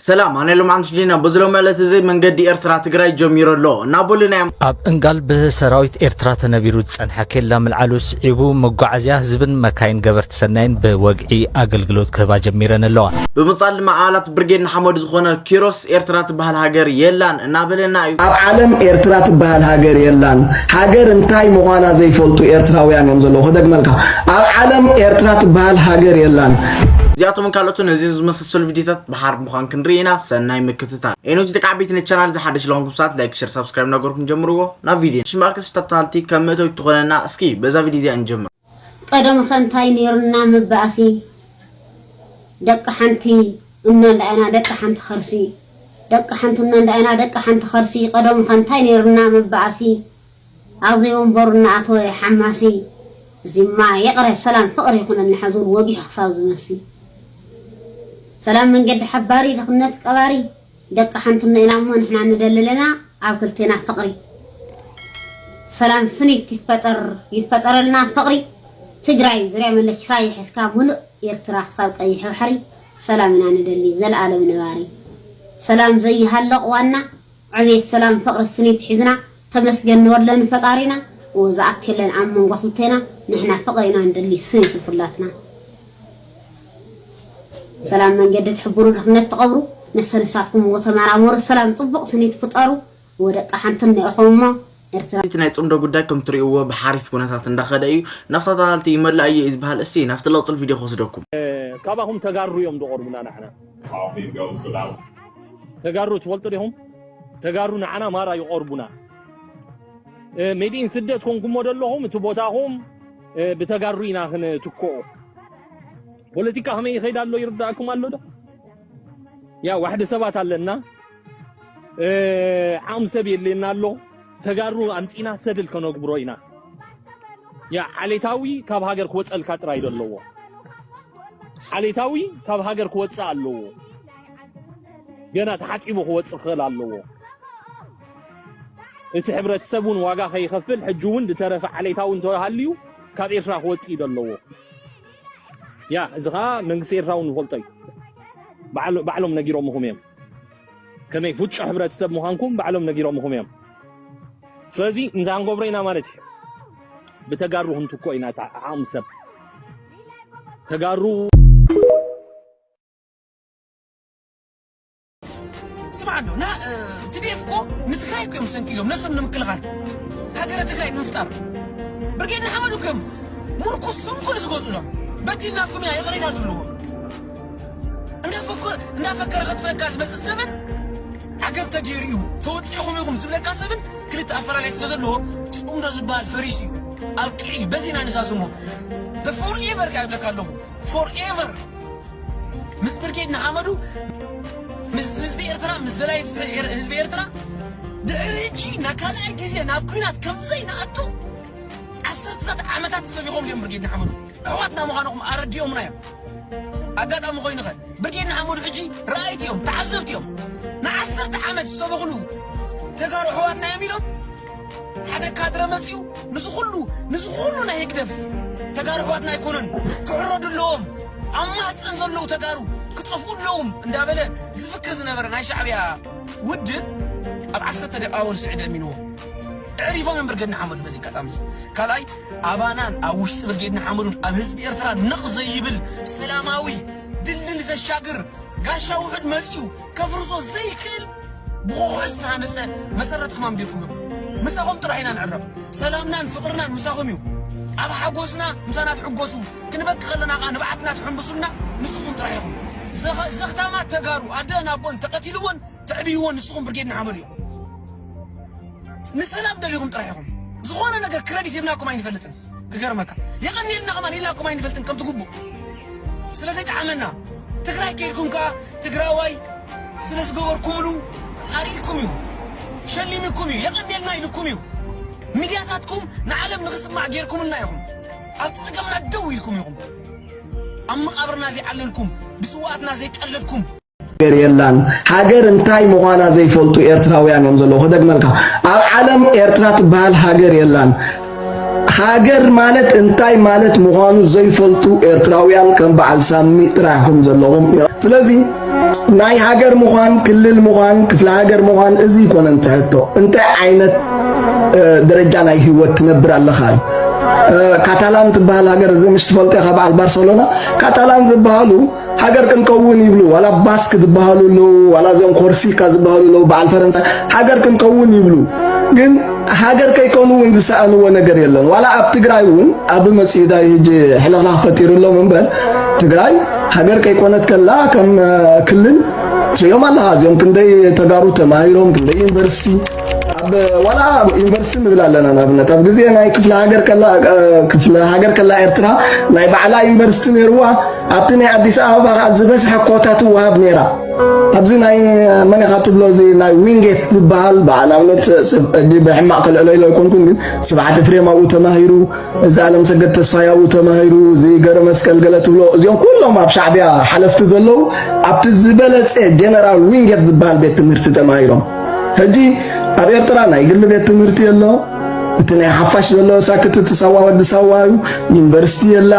ሰላም ኣነ ሎም ኣንስሊና በዝሎም ዕለት እዚ መንገዲ ኤርትራ ትግራይ ጀሚሩ ኣሎ እናበሉና እዮም። ኣብ እንጋል ብሰራዊት ኤርትራ ተነቢሩ ዝጸንሐ ኬላ ምልዓሉ ስዒቡ መጓዓዝያ ህዝብን መካይን ገበርቲ ሰናይን ብወግዒ ኣገልግሎት ክህባ ጀሚረን ኣለዋ። ብምጻል ድማ ኣባላት ብርጌድ ንሓመዱ ዝኾነ ኪሮስ ኤርትራ ትበሃል ሃገር የላን እናበለና እዩ። ኣብ ዓለም ኤርትራ ትበሃል ሃገር የላን። ሃገር እንታይ ምዃና ዘይፈልጡ ኤርትራውያን እዮም ዘለዉ። ክደግመልካ፣ ኣብ ዓለም ኤርትራ ትበሃል ሃገር የላን። እዚኣቶምን ካልኦትን ነዚን ዝመሳሰሉ ቪዲዮታት ብሓር ምዃን ክንርኢ ኢና። ሰናይ ምክትታል። ኤኖዚ ደቂ ዓበይቲ ነቲ ቻናል እዚ ሓደሽ ለኹም ክብሳት ላይክ፣ ሸር፣ ሳብስክራይብ እናገርኩም ጀምርዎ። ናብ ቪዲዮ ሽምባርከ ስታታልቲ ከም መእተዊ ትኾነና። እስኪ በዛ ቪዲዮ እዚኣ ንጀምር። ቀደም ኸ እንታይ ነይሩና መባእሲ ደቂ ሓንቲ እኖ እንዳኢና ደቂ ሓንቲ ኸርሲ ደቂ ሓንቲ እኖ እንዳኢና ደቂ ሓንቲ ኸርሲ ቀደም ኸ እንታይ ነይሩና መባእሲ ኣዘይ ወንበሩ እናኣተወ ሓማሲ እዚማ ይቕረ ሰላም ፍቕሪ ይኹነኒ ሓዘን ወጊሑ ክሳብ ዝመሲ ሰላም መንገዲ ሓባሪ ድኽነት ቀባሪ ደቂ ሓንቲ እኖ ኢና እሞ ንሕና ንደሊ ኣለና ኣብ ክልቴና ፍቕሪ ሰላም ስኒት ይፈጠር ይፈጠረልና ፍቕሪ ትግራይ ዙርያ መለስ ሽራይ ሒዝካ ሙሉእ ኤርትራ ክሳብ ቀይሕ ባሕሪ ሰላም ኢና ንደሊ ዘልኣለም ነባሪ ሰላም ዘይሃልቕ ዋና ዕቤት ሰላም ፍቕሪ ስኒት ሒዝና ተመስገን ንበሎ ንፈጣሪና እዎ ዝኣክል የለን ኣብ መንጎ ክልቴና ንሕና ፍቕሪ ኢና ንደሊ ስኒት ንኹላትና ሰላም መንገዲ ትሕብሩ ድኽነት ትቐብሩ ነሰ ንሳትኩም እዎ ተመራመሩ ሰላም ፅቡቕ ስኒት ፍጠሩ እዎ ደቂ ሓንቲ እኒኦኹም እሞ ኤርትራ እቲ ናይ ፅምዶ ጉዳይ ከም ትሪእዎ ብሓሪፍ ኩነታት እንዳኸደ እዩ። ናፍታ ተባሃልቲ ይመላእ እዩ እዩ ዝበሃል። እስቲ ናፍቲ ለቕፅል ቪድዮ ክወስደኩም። ካባኹም ተጋሩ እዮም ዝቐርቡና ንዓና። ተጋሩ ትፈልጡ ዲኹም? ተጋሩ ንዓና ማራ ይቐርቡና። ሜዲን ስደት ኮንኩሞ ደለኹም እቲ ቦታኹም ብተጋሩ ኢና ክንትክኦ። ፖለቲካ ከመይ ይኸይድ ኣሎ ይርዳእኩም ኣሎ ዶ? ያ ዋሕዲ ሰባት ኣለና ዓቕሚ ሰብ የድልየና ኣሎ። ተጋሩ ኣምፂና ሰድል ከነግብሮ ኢና። ያ ዓሌታዊ ካብ ሃገር ክወፀልካ ጥራይ ዘለዎ ዓሌታዊ ካብ ሃገር ክወፅእ ኣለዎ። ገና ተሓፂቡ ክወፅእ ክኽእል ኣለዎ። እቲ ሕብረተሰብ እውን ዋጋ ከይኸፍል ሕጂ እውን ዝተረፈ ዓሌታዊ እንተሃልዩ ካብ ኤርትራ ክወፅእ እዩ ዘለዎ። ያ እዚ ከዓ መንግስቲ ኤርትራ እውን ዝፈልጦ እዩ። ባዕሎ- ባዕሎም ነጊሮምኹም እዮም። ከመይ ፍጮ ሕብረተሰብ ምዃንኩም ባዕሎም ነጊሮምኹም እዮም። ስለዚ እንታይ ክንገብሮ ኢና ማለት እዩ። ብተጋሩ ክንትኮ ኢና እታ ዓቕሚ ሰብ ተጋሩ ስማዕ እንዶ ና ቲዲኤፍ እኮ ንትግራይ እኮ እዮም ሰንኪሎም ነብሶም ንምክልኻል ሃገረ ትግራይ ንምፍጣር ብርጌድ ንሓመዱ ከም ሙርኩሶም እኮ ዝገዝኡሎም በዲልናኩም ኢና ይቕሬታ ዝብልዎ እንዳፈከረ ከጥፈካ ዝመፅእ ሰብን ዓገብ ተገይሩ እዩ ተወፂእኹም ኢኹም ዝብለካ ሰብን ክልተ ኣፈላላይ ስለ ዘለዎ ፅምዶ ዝበሃል ፈሪሱ እዩ ኣብቂዑ እዩ በዚ ኢና ንዛዝሞ ፎርኤቨር ካ ይብለካ ኣለኹ ፎርኤቨር ምስ ብርጌድ ንሓመዱ ምስ ህዝቢ ኤርትራ ምስ ደላይ ፍትሒ ህዝቢ ኤርትራ ድሕሪ ሕጂ ናብ ካልኣይ ግዜ ናብ ኩናት ከምዘይንኣቱ ዓሰርተታት ዓመታት ሰቢኾም እዮም ብርጌድ ንሓመዱ ኣሕዋትና ምዃንኹም ኣረዲኦምና እዮም ኣጋጣሚ ኮይኑኸ ብርጌድ ንሓመዱ ሕጂ ረኣይቲ እዮም ተዓዘብቲ እዮም ንዓሰርተ ዓመት ዝሰበኽሉ ተጋሩ ኣሕዋትና እዮም ኢሎም ሓደ ካድረ መፅኡ ንዚ ኩሉ ንዚ ኩሉ ናይ ህግደፍ ተጋሩ ኣሕዋትና ኣይኮኑን ክሕረዱ ኣለዎም ኣብ ማህፀን ዘለዉ ተጋሩ ክጠፍኡ ኣለዎም እንዳበለ ዝፍክር ዝነበረ ናይ ሻዕብያ ውድብ ኣብ ዓሰርተ ደቂቃ ወልስዒ ደሚንዎ ዕሪፎም እዮም ብርጌድ ንሓመዱ በዚ ኣጋጣሚ ካልኣይ ኣባናን ኣብ ውሽጢ ብርጌድ ንሓመዱን ኣብ ህዝቢ ኤርትራ ነቕ ዘይብል ሰላማዊ ድልድል ዘሻግር ጋሻ ውሑድ መፂኡ ከፍርሶ ዘይክእል ብኾኾ ዝተሃነፀ መሰረት ክማም ዲርኩም ኢኹም ምሳኹም ጥራሕ ኢና ንዕረቕ ሰላምናን ፍቕርናን ምሳኹም እዩ ኣብ ሓጎስና ምሳና ትሕጎሱ ክንበኪ ከለና ከዓ ንብዓትና ትሕንብሱልና ንስኹም ጥራሕ ኢኹም ዘኽታማት ተጋሩ ኣደን ኣቦን ተቐቲልዎን ተዕብይዎን ንስኹም ብርጌድ ንሓመዱ እዮም ንሰላም ደሊኹም ጥራሕ ኢኹም ዝኾነ ነገር ክረዲት ሂብናኩም ኣይንፈልጥን ክገርመካ የቐንየልና ከማን ኢልናኩም ኣይንፈልጥን ከም ትግቡእ ስለ ዘይጠዓመና ትግራይ ከይድኩም ከዓ ትግራዋይ ስለ ዝገበርኩምሉ ኣርኢኩም እዩ ሸሊምኩም እዩ የቐንየልና ኢልኩም እዩ ሚድያታትኩም ንዓለም ንኽስማዕ ጌርኩምልና ኢኹም ኣብ ፀገምና ደው ኢልኩም ኢኹም ኣብ መቓብርና ዘይዓለልኩም ብስዋኣትና ዘይቀለድኩም ሃገር የላን። ሃገር እንታይ ምዃና ዘይፈልጡ ኤርትራውያን እዮም ዘለዉ። ክደግመልካ፣ ኣብ ዓለም ኤርትራ ትበሃል ሃገር የላን። ሃገር ማለት እንታይ ማለት ምዃኑ ዘይፈልጡ ኤርትራውያን ከም በዓል ሳሚ ጥራሕ ኢኹም ዘለኹም። ስለዚ ናይ ሃገር ምዃን፣ ክልል ምዃን፣ ክፍለ ሃገር ምዃን፣ እዚ ይኮነን ትሕቶ። እንታይ ዓይነት ደረጃ ናይ ህይወት ትነብር ኣለኻ እዩ። ካታላን ትበሃል ሃገር፣ እዚ ምሽ ትፈልጦ ኢኻ፣ በዓል ባርሰሎና። ካታላን ዝበሃሉ ሃገር ክንከውን ይብሉ። ዋላ ባስክ ዝበሃሉ ኣለዉ፣ ዋላ እዞም ኮርሲካ ዝበሃሉ ኣለዉ፣ በዓል ፈረንሳ። ሃገር ክንከውን ይብሉ፣ ግን ሃገር ከይኮኑ እውን ዝሰኣንዎ ነገር የለን። ዋላ ኣብ ትግራይ እውን ኣብ መፅኡ ዳይ ህጂ ሕልኽላኽ ፈጢሩሎም እምበር፣ ትግራይ ሃገር ከይኮነት ከላ ከም ክልል ትሪኦም ኣለኻ። እዚኦም ክንደይ ተጋሩ ተማሂሮም፣ ክንደይ ዩኒቨርሲቲ፣ ኣብ ዋላ ዩኒቨርሲቲ ንብል ኣለና። ንኣብነት ኣብ ግዜ ናይ ክፍለ ሃገር ከላ፣ ክፍለ ሃገር ከላ ኤርትራ ናይ ባዕላ ዩኒቨርሲቲ ነይርዋ። ኣብቲ ናይ ኣዲስ ኣበባ ከዓ ዝበዝሐ ኮታ ትወሃብ ነይራ። ኣብዚ ናይ መን ኢኻ ትብሎ፣ እዚ ናይ ዊንጌት ዝበሃል፣ ብዓል ኣብነት ሰብ ሕጂ ብሕማቕ ከልዕሎ ኢሎ ኣይኮንኩን፣ ግን ስብሓት ኤፍሬም ኣብኡ ተማሂሩ፣ እዚ ኣለም ሰገድ ተስፋይ ኣብኡ ተማሂሩ፣ እዚ ገረ መስቀል ገለ ትብሎ፣ እዚኦም ኩሎም ኣብ ሻዕቢያ ሓለፍቲ ዘለዉ ኣብቲ ዝበለጸ ጀነራል ዊንጌት ዝበሃል ቤት ትምህርቲ ተማሂሮም። ሕጂ ኣብ ኤርትራ ናይ ግሊ ቤት ትምህርቲ የሎ። እቲ ናይ ሓፋሽ ዘሎ ሳክት እቲ ሳዋ ወዲ ሳዋ እዩ። ዩኒቨርሲቲ የላ።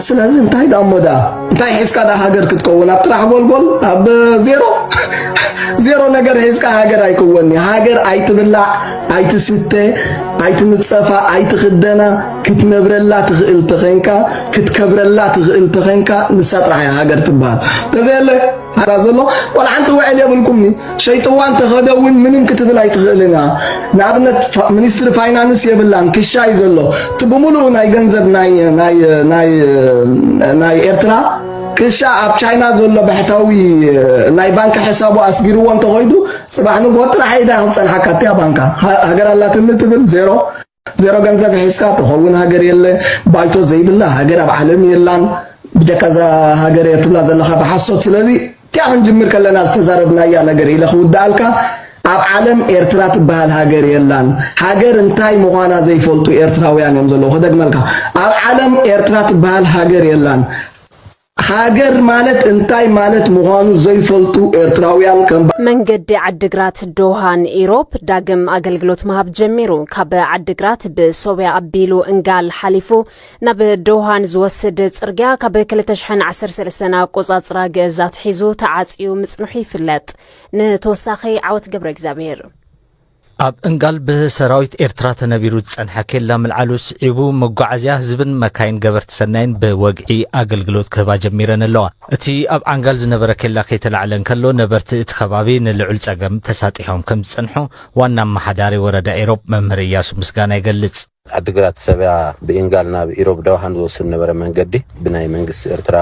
ስለዚ እንታይ ደኣ እሞ ደኣ እንታይ ሒዝካ ደኣ ሃገር ክትከውን? ኣብ ጥራሕ ጎልጎል፣ ኣብ ዜሮ ዜሮ ነገር ሒዝካ ሃገር ኣይክወን። ሃገር ኣይትብላዕ፣ ኣይትስተ፣ ኣይትንጸፋ፣ ኣይትኽደና፣ ክትነብረላ ትኽእል ተኸንካ፣ ክትከብረላ ትኽእል ተኸንካ፣ ንሳ ጥራሕ እያ ሃገር ትበሃል። ተዘየለ ኣራ ዘሎ ዋላ ሓንቲ ውዕል የብልኩምኒ። ሸይጥዋ እንተኸደ እውን ምንም ክትብል ኣይትኽእልን እያ። ንኣብነት ፋ-፣ ሚኒስትሪ ፋይናንስ የብላን፣ ክሻ እዩ ዘሎ። እቲ ብምሉኡ ናይ ገንዘብ ናይ፣ ናይ፣ ናይ፣ ናይ ኤርትራ ክሻ ኣብ ቻይና ዘሎ ባሕታዊ ናይ ባንክ ሕሳቡ ኣስጊርዎ እንተኸይዱ፣ ጽባሕ ንግሆ ጥራሕ ኢዳ ክጸንሓካ እቲያ ባንካ። ሃ-፣ ሃገር ኣላትኒ ትብል፣ ዜሮ። ዜሮ ገንዘብ ሒዝካ ትኸውን ሃገር የለ። ባይቶ ዘይብላ ሃገር ኣብ ዓለም የላን። ብጀካ እዛ ሃገር እየ ትብላ ዘለኻ ብሓሶት። ስለዚ እቲኣ ክንጅምር ከለና ዝተዛረብናያ ነገር ኢለ ክውድኣልካ፣ ኣብ ዓለም ኤርትራ ትበሃል ሃገር የላን። ሃገር እንታይ ምዃና ዘይፈልጡ ኤርትራውያን እዮም ዘለዉ። ክደግመልካ፣ ኣብ ዓለም ኤርትራ ትበሃል ሃገር የላን። ሃገር ማለት እንታይ ማለት ምዃኑ ዘይፈልጡ ኤርትራውያን ከም በ- መንገዲ ዓድግራት ዶሃን ኢሮብ ዳግም ኣገልግሎት ምሃብ ጀሚሩ። ካብ ዓድግራት ብሶብያ ኣቢሉ እንጋል ሓሊፉ ናብ ዶሃን ዝወስድ ጽርግያ ካብ ክልተ ሽሕን ዓሰርተ ሰለስተን ኣቆጻጽራ ግእዝ ኣትሒዙ ተዓጽዩ ምጽንሑ ይፍለጥ። ንተወሳኺ ዓወት ገብረ እግዚኣብሔር። ኣብ እንጋል ብሰራዊት ኤርትራ ተነቢሩ ዝጸንሐ ኬላ ምልዓሉ ስዒቡ፣ መጓዓዝያ ህዝብን መካይን ገበርቲ ሰናይን ብወግዒ ኣገልግሎት ክህባ ጀሚረን ኣለዋ። እቲ ኣብ ዓንጋል ዝነበረ ኬላ ከይተላዕለ እንከሎ፣ ነበርቲ እቲ ከባቢ ንልዑል ጸገም ተሳጢሖም ከም ዝጸንሑ ዋና ኣመሓዳሪ ወረዳ ኤሮብ መምህር እያሱ ምስጋና ይገልጽ። ዓድግራት ሰብያ ብኢንጋል ናብ ኢሮብ ደውሃን ዝወስድ ነበረ መንገዲ ብናይ መንግስቲ ኤርትራ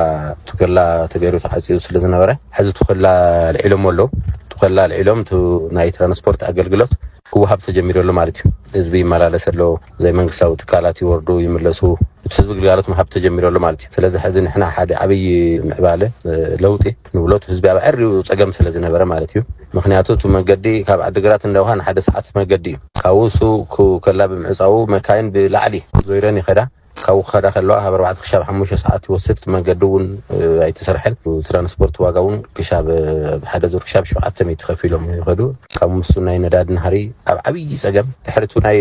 ቱከላ ተገይሩ ተዓጽዩ ስለ ዝነበረ፣ ሕዚ ቱከላ ኣልዒሎሞ ኣለዉ። ቱከላ ኣልዒሎም፣ እቲ ናይ ትራንስፖርት ኣገልግሎት ክወሃብ ተጀሚሩ ኣሎ ማለት እዩ። ህዝቢ ይመላለስ ኣሎ፣ ዘይመንግስታዊ ትካላት ይወርዱ ይምለሱ፣ እቲ ህዝቢ ግልጋሎት ምሃብ ተጀሚሩ ኣሎ ማለት እዩ። ስለዚ ሕዚ ንሕና ሓደ ዓብዪ ምዕባለ፣ እ፣ ለውጢ ንብሎ፣ እቲ ህዝቢ ኣብ ዕሪኡ ጸገም ስለ ዝነበረ ማለት እዩ። ምኽንያቱ እቲ መንገዲ ካብ ዓድግራት ንደውሃ ንሓደ ሰዓት መገዲ እዩ። ካብኡ እሱ ኩ-፣ ከላ ብምዕጻዉ መካይን ብላዕሊ ዞይረን ይኸዳ። ካብኡ ክኸዳ ከለዋ ካብ ኣርባዕተ ክሻብ ሓሙሽተ ሰዓት ይወስድ። እቲ መንገዲ እውን፣ እ፣ ኣይተሰርሐን። ትራንስፖርት ዋጋ እውን ክሻብ፣ እ፣ ሓደ ዙር ክሻብ ሸውዓተ ሚእቲ ከፊሎም ይኸዱ። ካብ ምስኡ ናይ ነዳዲ ናህሪ ኣብ ዓብዪ ጸገም፣ ድሕሪ እቲ ናይ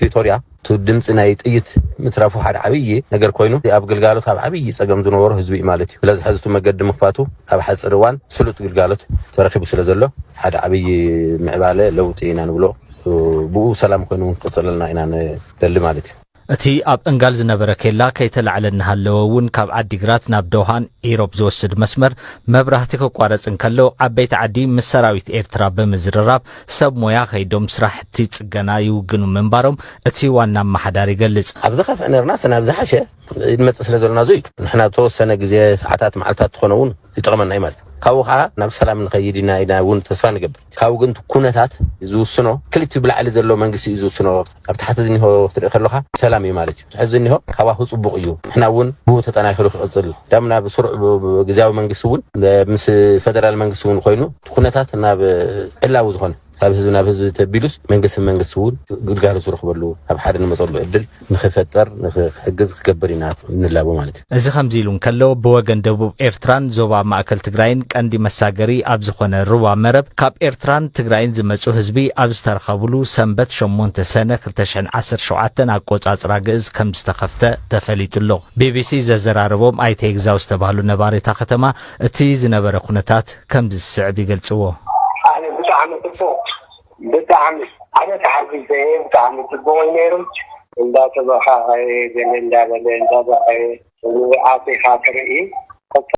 ፕሪቶርያ እቲ ድምፂ ናይ ጥይት ምትራፉ ሓደ ዓብዪ ነገር ኮይኑ፣ ኣብ ግልጋሎት ኣብ ዓብዪ ጸገም ዝነበሮ ህዝቢ እዩ ማለት እዩ። ስለዚ ሕዚ እቲ መገዲ ምኽፋቱ ኣብ ሓፂር እዋን ስሉጥ ግልጋሎት ተረኺቡ ስለ ዘሎ ሓደ ዓብዪ ምዕባለ ለውጢ ኢና ንብሎ። ብኡ ሰላም ኮይኑ እውን ክቕፅለልና ኢና ንደሊ ማለት እዩ። እቲ ኣብ እንጋል ዝነበረ ኬላ ከይተላዕለ እናሃለወ እውን ካብ ዓዲግራት ናብ ደውሃን ኢሮብ ዝወስድ መስመር መብራህቲ ክቋረጽ እንከሎ፣ ዓበይቲ ዓዲ ምስ ሰራዊት ኤርትራ ብምዝርራብ ሰብ ሞያ ከይዶም ስራሕቲ ጽገና ይውግኑ ምንባሮም እቲ ዋና ኣመሓዳሪ ይገልጽ። ኣብ ዝኸፍአ ነርናስ ናብ ዝሓሸ ይመጽእ ስለ ዘሎና፣ እዚ እዩ። ንሕና ዝተወሰነ ግዜ ሰዓታት መዓልታት ትኾነ እውን ይጠቕመና እዩ ማለት እዩ። ካብኡ ኸዓ ናብ ሰላም ንኸይድ ኢና፣ ኢና እውን ተስፋ ንገብር። ካብኡ ግን እቲ ኩነታት ዝውስኖ፣ ክልቲኡ ብላዕሊ ዘሎ መንግስቲ እዩ ዝውስኖ። ኣብ ታሕቲ ዝኒሆ ክትርኢ ከለኻ ሰላም እዩ ማለት እዩ። ትሕዚ ዝኒሆ ሃዋሁ ጽቡቕ እዩ። ንሕና እውን ብኡ ተጠናኺሩ ክቕጽል፣ ዳም ናብ ስሩዕ ብ-፣ ብ-፣ ግዝያዊ መንግስቲ እውን፣ ብ-፣ ምስ ፈደራል መንግስቲ እውን ኮይኑ፣ እቲ ኩነታት ናብ ዕላዊ ዝኾነ ካብ ህዝቢ ናብ ህዝቢ ተቢሉስ መንግስቲ መንግስቲ እውን ግልጋሎት ዝረኽበሉ ኣብ ሓደ ንመፀሉ ዕድል ንኽፈጠር ንኽሕግዝ ክገብር ኢና ንላቦ ማለት እዩ። እዚ ከምዚ ኢሉ እንከሎ፣ ብወገን ደቡብ ኤርትራን ዞባ ማእከል ትግራይን ቀንዲ መሳገሪ ኣብ ዝኾነ ሩባ መረብ ካብ ኤርትራን ትግራይን ዝመጹ ህዝቢ ኣብ ዝተረኸብሉ ሰንበት ሸሞንተ ሰነ ክልተ ሽሕን ዓሰርተ ሸውዓተን ኣቆጻጽራ ግእዝ ከም ዝተኸፍተ ተፈሊጡ ኣሎ። ቢቢሲ ዘዘራረቦም ኣይተ ይግዛው ዝተባህሉ ነባሪ እታ ከተማ እቲ ዝነበረ ኩነታት ከምዚ ዝስዕብ ይገልጽዎ። ኣነ ብጣዕሚ ጽቡቕ፣ ብጣዕሚ ኣነ ተሓጒሰ እየ። ብጣዕሚ ጽቡቕ እዩ ነይሩ። እንዳተበኻኸየ ገለ እንዳበለ እንዳበኸየ ኣቲኻ ትርኢ።